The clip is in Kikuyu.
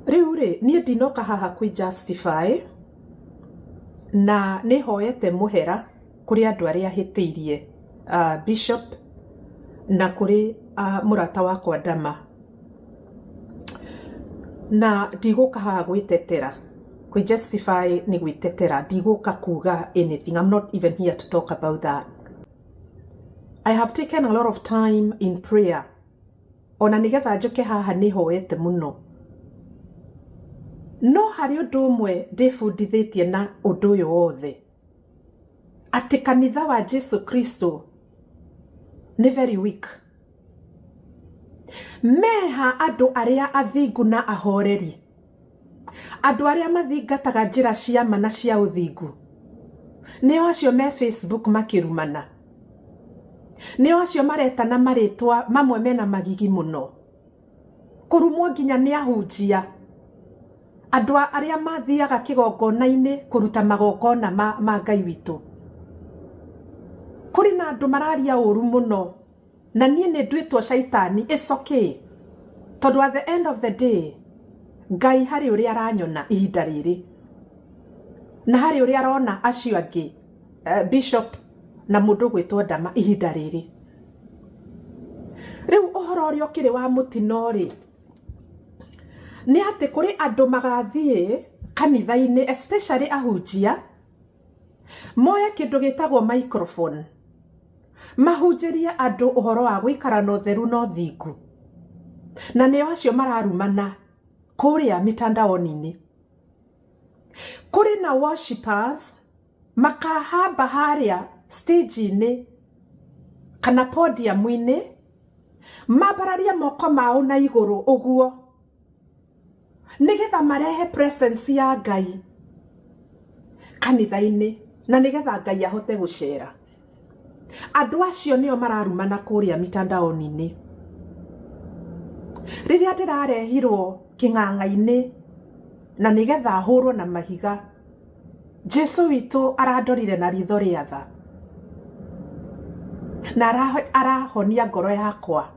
Rĩu rĩ, niĩ ndinoka haha kwĩ justify na nĩ hoete mũhera kũrĩ andũ arĩa hĩtĩirie, Bishop na kũrĩ mũrata wakwa Ndama. Na ndigũka haha gwĩtetera, kwĩ justify nĩ gwĩtetera, ndigũka kuga anything, I'm not even here to talk about that. I have taken a lot of time in prayer ona nĩgetha njũke haha nĩ hoete mũno. No harĩ ũndũ ũmwe ndĩbundithĩtie na ũndũ ũyũ wothe, atĩ kanitha wa Jesu Kristo nĩ very weak. Meha andũ arĩa athingu na ahoreri, andũ arĩa mathingataga njĩra cia ma na cia ũthingu, nĩo acio me Facebook makĩrumana, nĩo acio maretana marĩtwa mamwe mena magigi mũno, kũrumwo nginya nĩ ahunjia, andũ arĩa mathiaga kĩgongona-inĩ kũruta magongona ma Ngai witũ. Kũrĩ na andũ mararia ũru mũno. Na niĩ nĩ nduĩtwo caitani, it's okay, tondũ at the end of the day Ngai harĩ ũrĩa aranyona ihinda rĩrĩ, na harĩ ũrĩa arona acio angĩ, Bishop na mũndũ gwĩtwo Ndama ihinda rĩrĩ. Rĩu ũhoro ũrĩa ũkĩrĩ wa mũtino rĩ, nĩ atĩ kũrĩ andũ magathiĩ kanitha-inĩ, especially ahunjia, moe kĩndũ gĩtagwo microphone, mahunjĩrie andũ ũhoro wa gũikara na ũtheru na ũthingu, na nĩo acio mararumana kũrĩa mitandaoni-inĩ. Kũrĩ na worshipers makahamba harĩa stage-inĩ kana podium-inĩ, mambararie moko mao na igũrũ ũguo, nĩgetha marehe presence ya Ngai kanitha-inĩ, na nĩgetha Ngai ahote gũcera. Andũ acio nĩo mararumana kũrĩa mitandaoni-inĩ. Rĩrĩa ndĩrarehirwo kĩng'ang'a-inĩ na nĩgetha hũrwo na mahiga, Jesu witũ arandorire na ritho rĩa tha na arahonia ngoro yakwa.